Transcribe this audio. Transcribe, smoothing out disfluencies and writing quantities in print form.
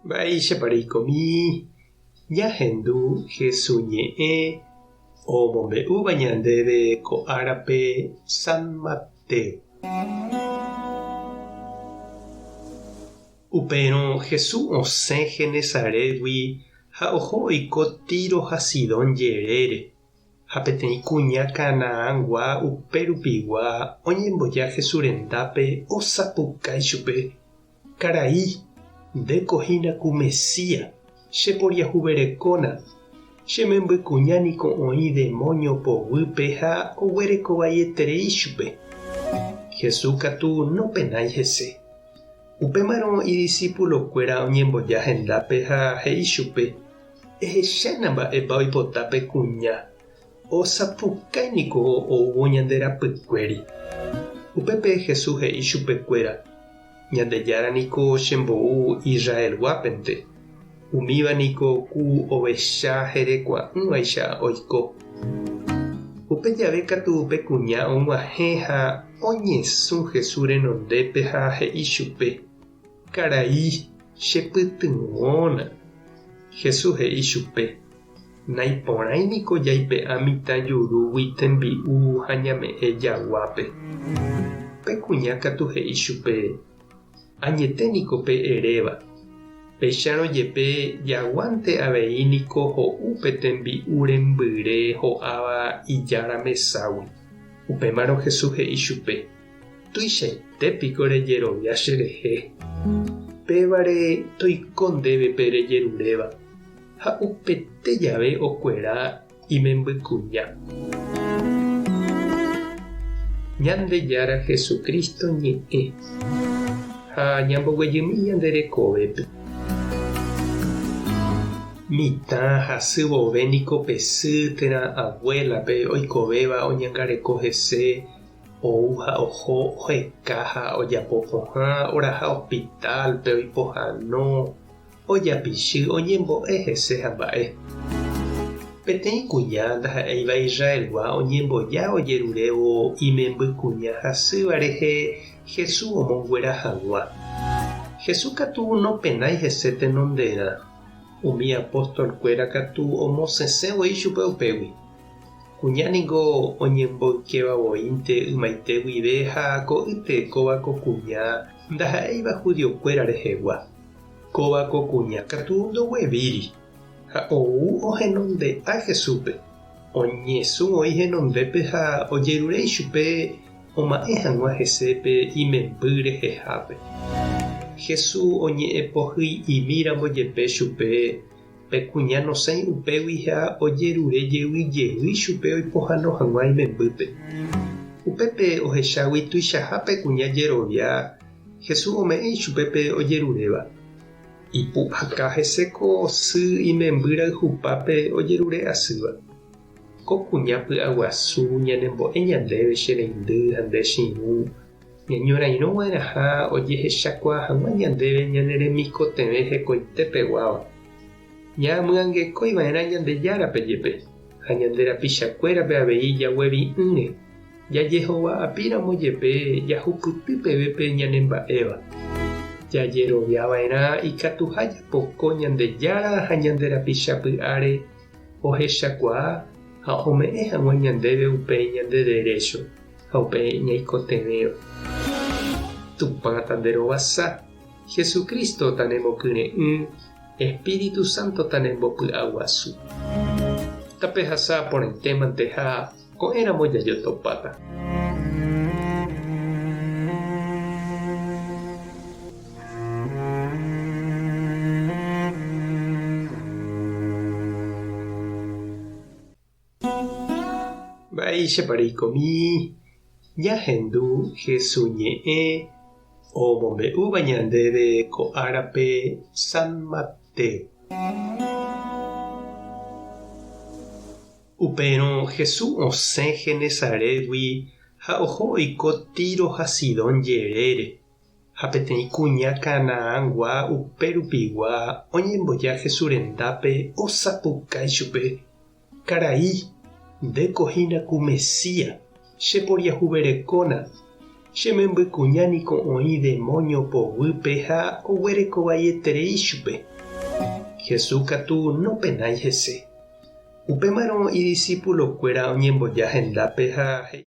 Mba'éichapa reikomi ñahendu Hesu ñe'ẽ omombe'úva ñandéve ko árape San Mateo. Upérõ Hesu osẽ Genesarétgui ha oho oiko Tiro ha Sidón jerére. Ha peteĩ kuña Canaangua upe rupigua oñemboja Jesús rendápe osapukái chupe, Karai, ndéko hína ku Mesías, che poriahuverekóna, che memby kuña niko oĩ demóño poguýpe ha oguereko vaieterei chupe. Jesús katu nopenái hese. Upémarõ idisipulokuéra oñemboja hendápe ha he'i chupe, Ehechána mba'épa oipota pe kuña, osapukái niko oúvo ñande rapykuéri. Upépe Jesús he'i chupe kuéra, Ñandejára niko chembou Israelguápente, umíva niko ku ovecha herekua'ỹvaicha oiko. Upe jave katu pe kuña og̃uahẽ ha oñesũ Jesús renondépe ha he'i chupe, Karai, chepytyvõna. Jesús he'i chupe, Naiporãi niko jaipe'a mitã jurúgui tembi'u ha ñame'ẽ jaguápe. Pe kuña katu he'i chupe, Añete niko pe eréva. Péicharõ jepe jaguánte avei niko ho'u pe tembi'u rembyre ho'áva ijára meságui. Upémarõ Jesús he'i chupe, Tuichaite piko rejerovia cherehe. Pévare toiko ndéve pe rejeruréva. Ha upete jave okuera imembykuña. Ñandejára Jesucristo ñe'ẽ. Ha ñamboguejymi ñande rekovépe. Mitã hasy vove niko pe sy térã abuélape oikovéva oñangareko hese Ou ha oho oheka ha ojapo pohã, oraha hospitálpe, oipohãno, ojapichy, oñembo'e hese ha mba'e. Peteĩ kuña ndaha'éiva Israelgua oñemboja ojerurévo imemby kuña hasýva rehe Jesús omonguera hag̃ua. Jesús katu nopenái hese tenonderã, umi apóstol-kuéra katu omosẽsẽ voi chupe upégui. Kuña ningo oñemboykéva voínte ymaite guive ha ko'ýte kóva ko kuña ndaha'éiva judiokuéra rehegua. Kóva ko kuña katu ndoguevíri, ha ou ohenonde'a Jesúspe. Oñesũ oĩ henondépe ha ojerure ichupe oma'ẽ hag̃ua hese pe imemby rehehápe. Jesús oñe'ẽpohyi'imíramo jepe chupe Pe kuña nosẽi upégui ha ojerure jey jey chupe oipohãno hag̃ua imembýpe. Upépe ohechágui tuichaha pe kuña jerovia, Jesús ome'ẽ ichupe pe ojeruréva. Ipu'aka hese ko sy imemby rayhupápe ojerure asýva. Ko kuña py'aguasu ñanembo'e ñandéve che reindy ha nde che irũ, Ñañorairõ va'erãha ojehechakuaa hag̃ua ñandéve ñane remikotevẽ hekoite peguáva. Ñaamyangekói va'erã Ñandejárape jepe, ha ñande rapichakuérape avei jaguevi'ỹre, jajehova'apíramo jepe jahupyty peve pe ñanemba'éva. Jajerovia va'erã ikatuha japoko Ñandejára ha ñande rapicha py'áre ohechakuaa ha ome'ẽ hag̃ua ñandéve upe ñande derécho. Ha upe ñaikotevẽva. Tupã tanderovasa, Jesucristo tanemokyre'ỹ, Espíritu Santo tanembopy'aguasu. Tapehasa porãitémante ha ko'ẽramo jajotopáta. Mba'éichapa reikomi ñahendu Hesu ñe'ẽ omombe'úva ñandéve ko árape San Mateo. Upérõ Hesu osẽ Genesarétgui ha oho oiko Tiro ha Sidón jerére. Ha peteĩ kuña Canaangua upe rupigua oñemboja Jesús rendápe osapukái chupe, Karai, ndéko hína ku Mesías, che poriahuverekóna. Che membykuña niko oĩ demóño poguýpe ha oguereko vaieterei chupe. Jesús katu nopenái hese. Upémarõ idisipulokuéra oñemboja hendápe ha he'i.